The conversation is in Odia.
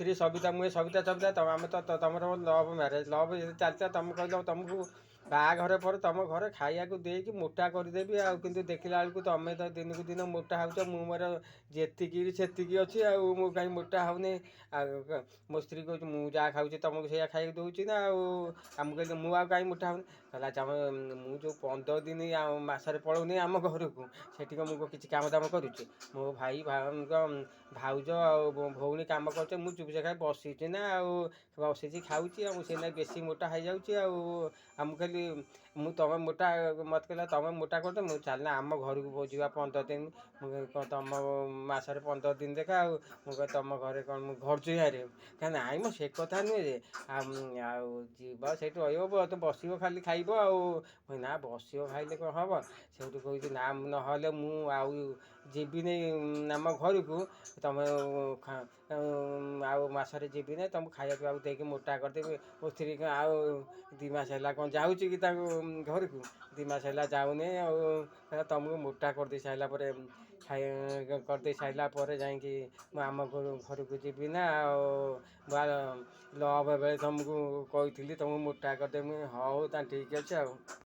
ସ୍ତ୍ରୀ ସବିତା, ମୁଁ ଏ ସବିତା ସବିତା, ଆମେ ତ ତମର ଲଭ୍ ମ୍ୟାରେଜ୍, ଲଭ୍ ଚାଲିଥିଲା। ତମେ କହିଲ ତମକୁ ବାହାଘର ପରେ ତମ ଘରେ ଖାଇବାକୁ ଦେଇକି ମୋଟା କରିଦେବି, ଆଉ କିନ୍ତୁ ଦେଖିଲା ବେଳକୁ ତମେ ତ ଦିନକୁ ଦିନ ମୋଟା ହେଉଛ, ମୁଁ ମୋର ଯେତିକି ସେତିକି ଅଛି, ଆଉ ମୁଁ କାହିଁ ମୋଟା ହେଉନି? ଆଉ ମୋ ସ୍ତ୍ରୀ କହୁଛି, ମୁଁ ଯାହା ଖାଉଛି ତମକୁ ସେଇଆ ଖାଇବାକୁ ଦେଉଛି ନା ଆଉ। ଆଉ ମୁଁ କହିଲି, ମୁଁ ଆଉ କାହିଁ ମୋଟା ହେଉନି? କହିଲା, ତମେ ମୁଁ ଯେଉଁ 15 ଦିନ ମାସରେ ପଳଉନି ଆମ ଘରକୁ, ସେଠି କ'ଣ ମୁଁ କିଛି କାମ ଦାମ କରୁଛି? ମୋ ଭାଇ, ଭାଉଜ ଆଉ ଭଉଣୀ କାମ କରୁଛ, ମୁଁ ଚୁପଚାପ ଖାଇ ବସିଛି ନା, ଆଉ ବସିଛି ଖାଉଛି, ଆଉ ମୁଁ ସେଇନାଗି ବେଶୀ ମୋଟା ହେଇଯାଉଛି। ଆଉ ଆଉ ମୁଁ କହିଲି, ମୁଁ ତମେ ମୋଟା, ମୋତେ କହିଲା ତମେ ମୋଟା କରୁଛ, ମୁଁ ଚାଲିନା ଆମ ଘରକୁ ଯିବା 15 ଦିନ। ମୁଁ କ'ଣ ତମ ମାସରେ 15 ଦିନ ଦେଖା, ଆଉ ମୁଁ କହିଲି ତମ ଘରେ କ'ଣ ମୁଁ ଘର ଜ୍ୱାଇଁରେ? ନାଇଁ ମ, ସେ କଥା ନୁହେଁ ଯେ, ଆଉ ଯିବ ସେଇଠି ରହିବ ତ, ବସିବ ଖାଲି ଖାଇବ। ଆଉ ନା, ବସିବ ଖାଇଲେ କ'ଣ ହେବ? ସେଇଠୁ କହୁଛି, ନା ନହେଲେ ମୁଁ ଆଉ ଯିବିନି ଆମ ଘରକୁ, ତମେ ଆଉ ମାସରେ ଯିବିନି, ତମକୁ ଖାଇବା ପିଇବାକୁ ଦେଇକି ମୋଟା କରିଦେବି। ମୋ ସ୍ତ୍ରୀ ଆଉ 2 ମାସ ହେଲା କ'ଣ ଯାଉଛି କି ତାଙ୍କୁ ଘରକୁ? 2 ମାସ ହେଲା ଯାଉନି, ଆଉ ତମକୁ ମୋଟା କରିଦେଇ ସାରିଲା ପରେ, ଖାଇ କରିଦେଇ ସାରିଲା ପରେ ଯାଇକି ମୁଁ ଆମ ଘରକୁ ଯିବି ନା। ଆଉ ଲଭ୍ ବେଳେ ତମକୁ କହିଥିଲି ତମକୁ ମୋଟା କରିଦେବି। ହଉ ତାହେଲେ ଠିକ୍ ଅଛି ଆଉ।